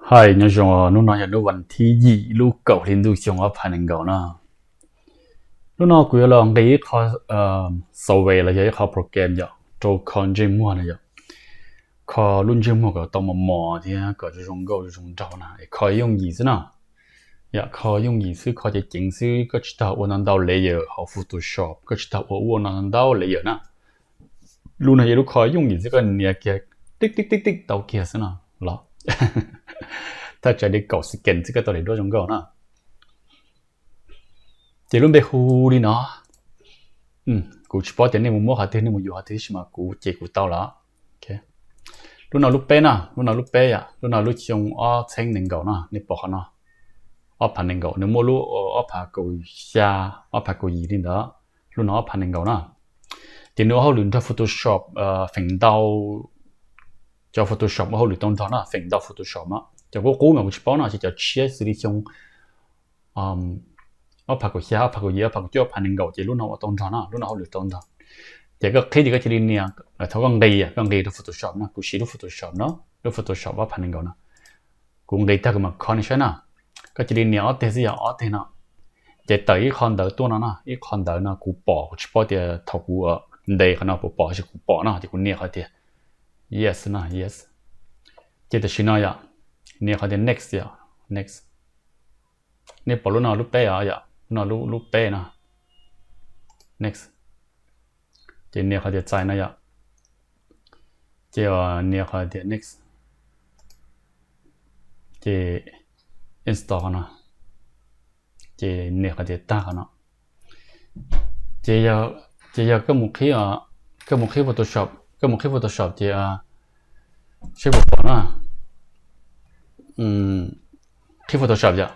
Hais nyob zoo, hnub no yog hnub vas thib yim lub kaum hli ntuj xyoo ob phav nees nkaum na. Hnub no kuv yuav los nqis ib qho software los yog ib qho program yom rau kho ntsej muag na yom. Kho lub ntsej muag kom tau mos mos thiab kom zoo zoo nkauj zoo zoo nraug na, es kho yooj yim xwb na. Yom, kho yooj yim xwb, kho ceev ceev xwb, koj tsis tau ua ntau ntau layer hauv Photoshop, koj tsis tau ua ua no ntau layer na. Lub no yog lub kho yooj yim xwb, koj nias kiag tib tib tib tib tau kiag xwb no los. Thaj tsam li kaum second xwb koj tau daim duab zoo nkauj na. Ces lub npe hu li no. Kuv tsis paub tias nej mus muab qhov twg, nej mus yuav qhov twg, tab sis mas kuv ces kuv tau lawm. Lub no lub peb na, lub no lub peb yom, lub no lub xyoo ob txhiab nees nkaum no, nej pom qhov no, ob phav nees nkaum, nws muaj lub ob phav kaum xya, ob phav kaum yim li ntawd, lub no ob phav nees nkaum na. Ces nws ua hauj lwm nrog Photoshop feem ntau, cov Photoshop ua hauj lwm tau nrog na, feem ntau Photoshop na. Cov qub qub mas kuv tsis paub no, ces cov tshiab xws li xyoo ob phav kaum xya, ob phav kaum yim, ob phav kaum cuaj, ob phav nees nkaum ces lub no ua tau nrog na, lub no hauj lwm tau nrog. Ces koj qhib ces koj cia li nias, thaum koj nqis, koj nqis rau Photoshop no, kuv siv lub Photoshop no, lub Photoshop ob phav nees nkaum no. Kuv nqis tag kuv mam kho nej saib na. Koj cia li nias ob teg xwb yom, ob teg no. Ces tawm ib qho ntawv tuaj no na, ib qho ntawv no kuv pom, kuv tsis paub tias thaum kuv ntes qhov no puas pom, tab sis kuv pom no ces kuv nias qhov tias yes no, yes. Ces tam sim no yom, nias qhov tias next yom, next. Nej pom lub no lub peb os yom, lub no lub peb no, next. Ces nias qhov tias txais no yom, ces nias qhov tias next, ces install qhov no, ces nias qhov tias tag qhov no. Ces yog koj mus qhib, koj mus qhib Photoshop, koj mus qhib Photoshop ces saib puas pom na. Qhib Photoshop yom.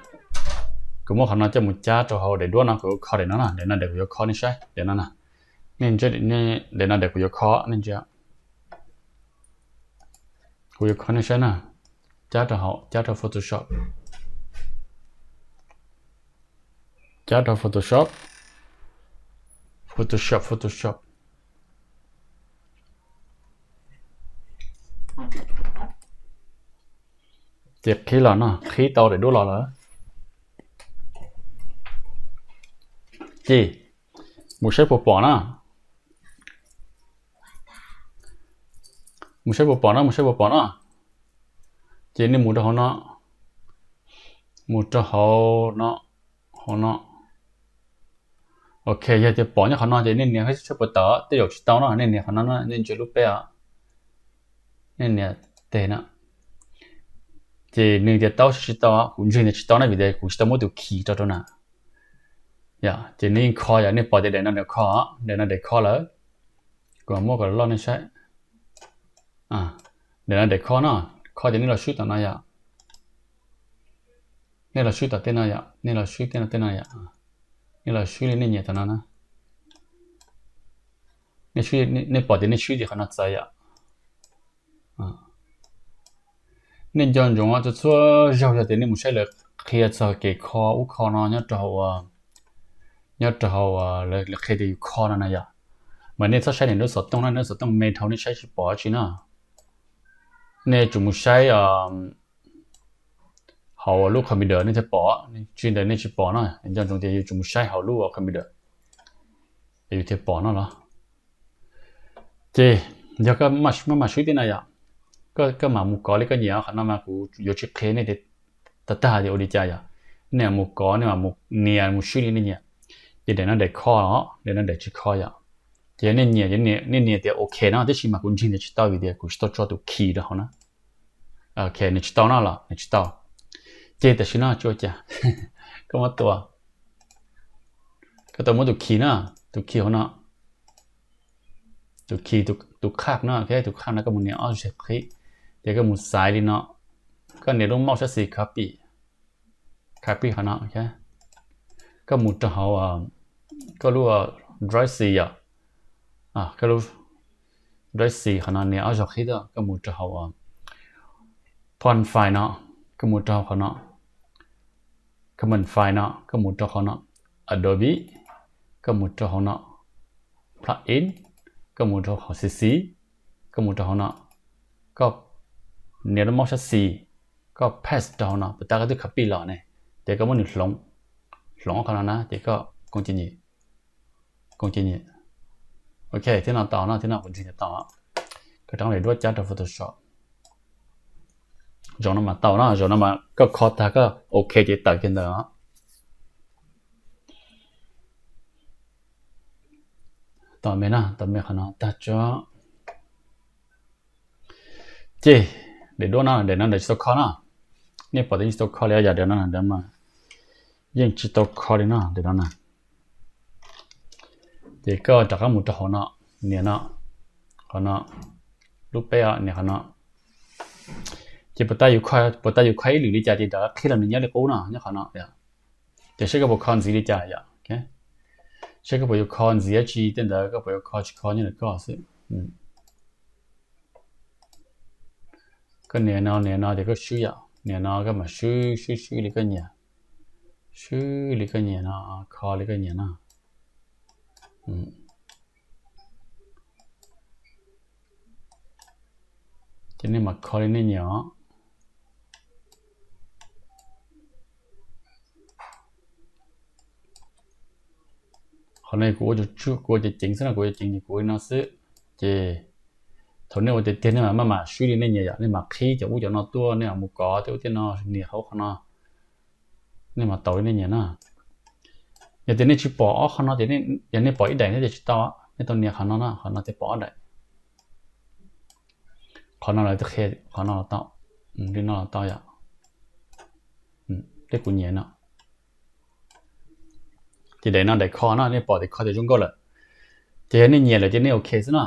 Kuv muab qhov no coj mus cab rau hauv daim duab no, kuv kho daim no na, daim no daim kuv yuav kho nej saib, daim no na. Nej ntsia, daim no daim kuv yuav kho, nej ntsia. Kuv yuav kho nej saib na. Cab rau hauv, cab rau Photoshop. Cab rau Photoshop. Photoshop, Photoshop. Ces qhib los no, qhib tau daim duab los lawm. Ces mus saib puas pom na. Mus saib puas pom no, mus saib puas pom no. Ces nej mus rau hauv no, mus rau hauv no, hauv no. Ok, yog tias pom nyob qhov no ces nej nias saib puas tawm, tej zaum tsis tau no, nej nias qhov no, nej ntsia lub peb os. Nej nias teg no. Ces nws tias tau tsis tau, kuv ntseeg tias tsis tau na, vim tias kuv tsis tau muab tus key rau rau na. Yom, ces nej yeej kho yom, nej pom tias daim no daim kho, daim no daim kho lawm. Kuv muab kom loj nej saib. Daim no daim kho no, kho ces nej los swb tom no yom. Nej los swb tom tej no yom, nej los swb tej no, tej no yom. Nej los swb li nej nyiam tom no na. Nej pom tias nej swb ces qhov no txawv yom. Nej nco ntsoov txhua txhua zaug yog tias nej mus saib lawv qhia txog kev kho ub kho no nyob rau hauv, nyob rau hauv lawv qhia tias yus kho no na yom. Mas nej txhob saib niam lub xov tooj na, lub xov tooj me dhau nej saib tsis pom dab tsi na. Nej yuav tsum mus saib hauv lub computer nej thiaj pom, tsis ntawd nej tsis pom na. Nco ntsoov tias yuav tsum mus saib hauv lub computer yus thiaj pom no los. Ces yog koj maj mam swb tej no yom, koj mam mus kov li koj nyiam, qhov no mas kuv yuav tsis qhia nej tag tag tias ua li cas yom. Nej mus kov, nej mam mus nias mus swb li nej nyiam. Ces daim no daim kho os, daim no daim tsis kho yom. Ces nej nyiam, nej nias tias ok no, tab sis mas kuv ntseeg tias tsis tau vim tias kuv tsis tau tso tus key rau hauv na. Ok, nws tsis tau no los nws tsis tau. Ces tam sim no tsis ua cas, koj muab tua, koj tau muab tus key na, tus key hauv no, tus key, tus khaj no, tus khaj no koj mus nias ob zeg qhib, ces koj mus xaiv li no, koj nias lub mouse sab xis copy, copy qhov no, koj mus rau hauv koj lub drive C yom, koj lub drive C qhov no nias ob zeg qhib tuaj, koj mus rau hauv point file no, koj mus rau hauv qhov no, command file no, koj mus rau qhov no, Adobe, koj mus rau hauv no, plugin, koj mus rau hauv C C, koj mus rau hauv no, koj nias lub mouse sab xis, Koj paste rau hauv no, puas tas koj twb copy los ne, ces koj muab nws hloov, hloov qhov no na, ces koj koom cia nyem, koom cia nyem. Ok, thiab no tau no, thiab no kuv ntseeg tias tau. Koj rov daim duab cab rau Photoshop. Zaum no mas tau na, zaum no mas koj kho tag koj ok ces tawm kiag ntawd os. Tom me na, tom me qhov no tag tso. Ces daim duab no, daim no daim tsis tau kho na. Nej pom tias yeej tsis tau kho li, yog daim no daim mas yeej tsis tau kho li no, daim no na. Ces koj rov qab mus rau hauv no, nias no, qhov no, lub peb os, nias qhov no. Ces puas tas yus kho, puas tas yus kho ib lwm li cas ces rov qhib los nws nyob li qub no, nyob qhov no. Ces saib koj puas kho ntxiv li cas yom. Saib koj puas yuav kho ntxiv dab tsi, tej ntawd koj puas yuav kho tsis kho nyob ntawm koj xwb. Koj nias no nias no ces koj swb yom, nias no koj mam swb swb swb li koj nyiam, swb li koj nyiam no, kho li koj nyiam no. Ces nej mam kho li nej nyiam os. Qhov no kuv ua, kuv ua ceev ceev xwb no, kuv ua ceev ces kuv ua li no xwb. Ces thaum nej ua tiag tiag nej mam maj mam swb li nej nyiam yom, nej mam qhib cov ub cov no tuaj, nej mam mus kov tej ub tej no, nias qhov ub qhov no, nej mam tau li nej nyiam na. Yog tias nej tsis pom ob qhov no ces, yog nej pom ib daim no ces tsis tau, nej tau nias qhov no na, qhov no thiaj pom ob daim. Qhov no los qhia, qhov no los tau, li no los tau yom. Tej kuv nyiam no. Ces daim no daim kho no nej pom tias kho tias zoo nkauj lawm. Ces yog nej nyiam lawm ces nej ok xwb na.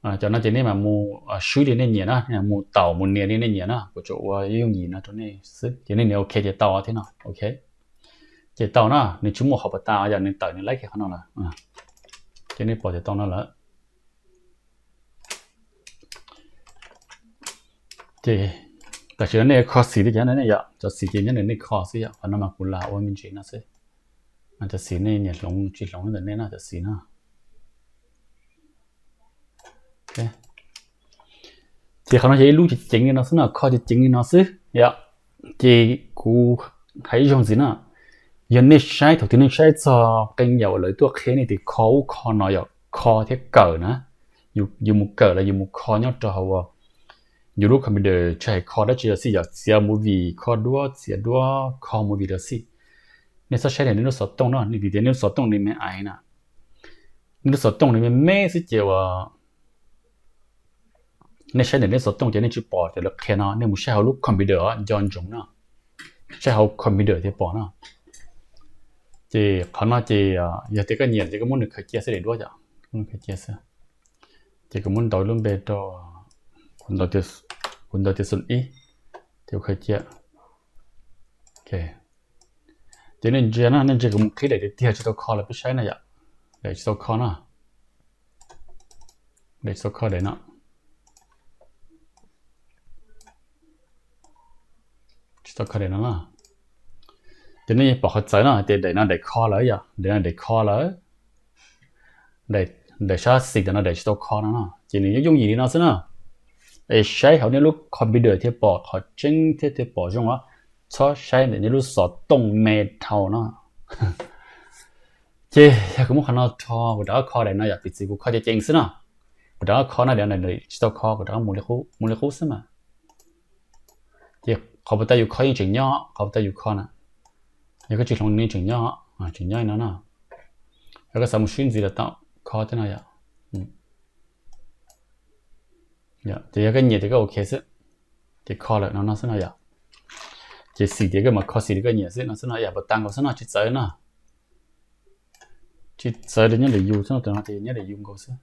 Cov no ces nej mam mus swb li nej nyiam na, nej mam mus taus mus nias li nej nyiam na, kuv tsuas ua yooj yim no rau nej xwb. Ces nej nias ok ces tau thiab no, ok. Ces tau na, nws tsis muaj qhov puas tas yom, nws tawm nws laib kiag qhov no lawm. Ces nej pom tias tau no lawm. Ces tam sim no nej kho xim li cas no nej yom, cov xim ces nyob ntawm nej kho xwb yom, qhov no mas kuv lam ua me ntsis no xwb. Cov xim nej nyiam hloov tsis hloov ntawm nej no cov xim no. Ces qhov no ces ib lub ceev ceev li no xwb no, kho ceev ceev li no xwb yom. Ces kuv hais ib zaug ntxiv no, yog nej saib thaum twg nej saib txog qee yam uas lawv tuaj qhia nej tias kho ub kho no yom, kho thiab kawm na, yus mus kawm los yus mus kho nyob rau hauv yus lub computer, tsis hais kho dab tsi los xij yom, txiav movie kho duab, txiav duab kho movie los xij. Nej txhob saib ntawm nej lub xov tooj no, nej vim tias nej lub xov tooj li me ais na, nej lub xov tooj li me me xwb ces uas nej saib ntawm nej xov tooj ces nej tsis pom tias lawv qhia no, nej mus saib hauv lub computer nco ntsoov no, saib hauv computer thiaj pom no. Ces qhov no ces yog tias koj nyiam ces koj muab nws khaws cia xwb, daim duab yom, khaws cia xwb. Ces kuv muab ntaus lub npe rau, kuv ntaus tias xum ib, ces kuv khaws cia. Ces nej ntsia na, nej ntsia kuv mus qhib daim tiag tiag tsis tau kho los peb saib na yom. Daim tsis tau kho no, daim tsis tau kho daim no, tsis tau kho daim no na. Ces nej pom qhov txawv no tias daim no daim kho lawm yom, daim no daim kho lawm. Daim sab xis ntawm no daim tsis tau kho no no, ces nws yooj yooj yim li no xwb na. Es saib hauv nej lub computer thiaj pom qhov tseeb thiab thiaj pom zoo os. Txhob saib ntawm nej lub xov tooj me dhau no. Ces yog kuv muab qhov no rho, kuv rov qab kho daim no yom, piv txwv kuv kho ceev ceev xwb no. Kuv rov qab kho no, daim tsis tau kho, kuv rov qab mus li qub xwb mas. Ces qhov puas tas yus kho yeej tseem nyob, qhov puas tas yus kho na, yog koj tsis hloov nws yeej tseem nyob, tseem nyob li no na. Yog koj xav mus swb ntxiv los tau, kho tej no yom. Ces yog koj nyiam ces koj ok xwb. Ces kho lawm no no xwb no yom. Ces xim tias koj mam kho xim li koj nyiam xwb no xwb no yom, puas tas nkaus xwb no, tsis txawv no. Tsis txawv li nyob ntawm yus xwb no, tus no ces nyob ntawm yus nkaus xwb.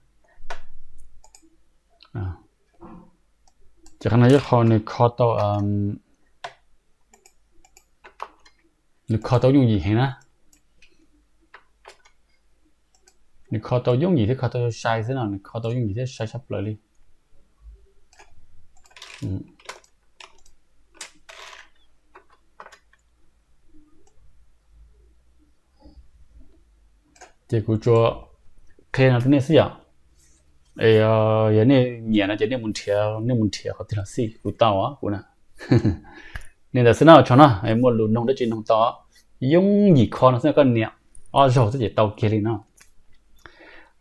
Ces qhov no yog qhov nws kho tau, nws kho tau yooj yim heev na. Nws kho tau yooj yim thiab kho tau sai xwb no, nws kho tau yooj yim thiab sai tshaj plaws li. Ces kuv tsuas qhia no rau nej xwb yom. Es yog nej nyiam no ces nej mus nrhiav, nej mus nrhiav qhov twg los xij, kuv tau kuv na. Li ntawd xwb no, ua tsaug no, muaj lus noog dab tsi noog tau. Yooj yim kho no xwb, koj nias ob zaug xwb ces tau kiag li no.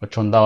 Ua tsaug ntau.